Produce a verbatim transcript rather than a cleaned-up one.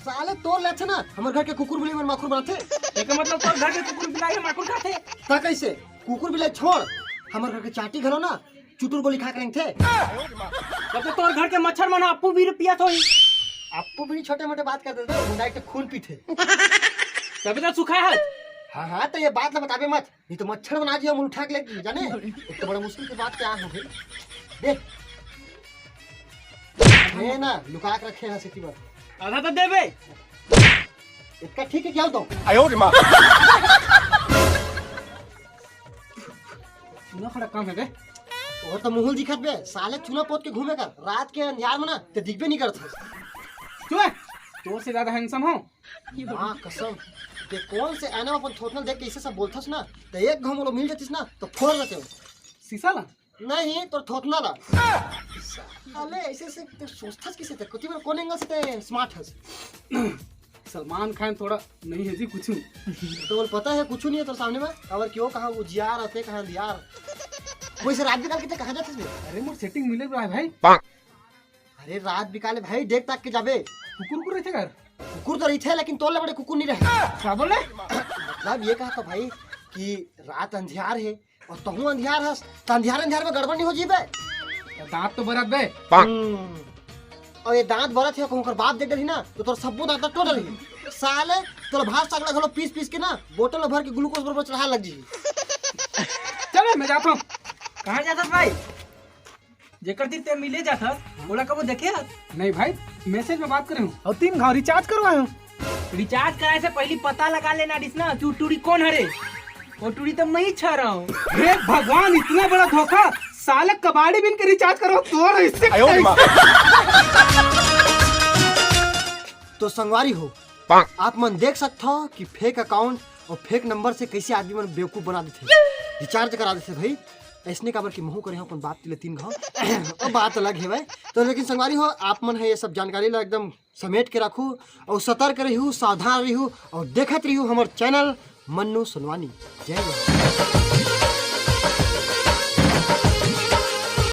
साले तोर ले अच्छा ना, हमर घर के कुकुर बिलाई मन माखुर बनाथे। एकर मतलब तोर घर के कुकुर बिलाई ह माखुर खाथे? त कैसे? कुकुर बिलाई छोड़, हमर घर के चाटी घलो ना चुटुर गोली खा के रेंगथे। तब तो तोर घर के मच्छर मन ह अप्पू बीड़ी पियत होही। अप्पू बीड़ी छोटे मोटे बात कर देथे, डायरेक्ट खून पीथे। तबे तो सुखा है। हाँ हाँ, तो ये बात ला बताबे मत, नहीं तो मच्छर बना दिया, मुंह उठा के लेके जाने। एक तो बड़ा मुश्किल की बात क्या हो गई। देख, ये ना लुका के रखे हैं सिटी में। आधा तो देबे। इतना ठीक है क्या हो तो? आयो रे माँ। चूना फड़क काम है बे। और तो मुहुल दिखत बे, साले चूना पोत के घूमे कर, रात के अंधियार में ना ते दिखबे नहीं करत। चुप है, तोर से ज्यादा हैंडसम हो। माँ कसम, ते कौन से आईना में अपन थोथना देख के इसे सब बोलथस ना, ते एक घाव मोला मिल जातिस ना तो फोड़ देते हो। शीशा ला? नहीं, तोर थोथना ला। अले ऐसे से ते सोचथस किसे ते? कुछ बार कौन एंगल से ते स्मार्ट हस? सलमान खान थोड़ा नहीं है जी कुछ। तो बोल पता है कुछ नहीं है तोर सामने में। अबर क्यों कहाँ उजियार आते कहाँ लियार। कोई से रात निकाल के ते कहाँ जाते बे? अरे मोर सेटिंग मिले बा भाई। अरे रात बिकाले भाई देख ताक के जाबे। कुकुर कुकुर रहिथे घर? कुकुर तो रहिथे लेकिन तोर ले बड़े कुकुर नहीं रहे। का बोले? मतलब ये कहा था भाई कि रात अंधियार है और तहूँ अंधियार हस, त अंधियार अंधियार में गड़बड़ नहीं हो जीबे। त दांत तो बरत बे। हम्म। और ये दांत बरत है, कहूँ कर बाप देख डरही ना, तो तोर सब्बो दांत टूट डरही। साले, तोर भात साग ला घलो पीस पीस के ना, बोतल में भर के ग्लूकोज बरोबर चढ़ा लग जी। चले, मैं जाता हूँ। कहाँ जाता भाई? जेकर दिन ते मिले जाथस, ओला कबो देखे हस? नहीं भाई, मैसेज में बात करे हूँ। और तीन घाव रिचार्ज करवाए हूँ। रिचार्ज कराए से पहली पता लगा लेना रिस ना कि वो टूरी कौन हरे। वो टूरी तो मैं ही छा रहा हूँ। हे भगवान, इतना बड़ा धोखा। साले कबाड़ी बिन के रिचार्ज करो, तोर इससे आयो रे माँ। तो संगवारी हो, आप मन देख सकत हो कि फेक अकाउंट और फेक नंबर से कैसे आदमी मन बेवकूफ बना देथे, रिचार्ज करा देथे भाई। ऐसने काबर कि महू करे हूँ अपन बाप तिले तीन घाव। वो बात अलग है भाई। तो लेकिन संगवारी हो, आप मन है ये सब जानकारी ला एकदम समेट के रखू और सतर्क रहू, सावधान रहू और देखत रहू हमर चैनल मन्नू सोनवानी। जय जोहार।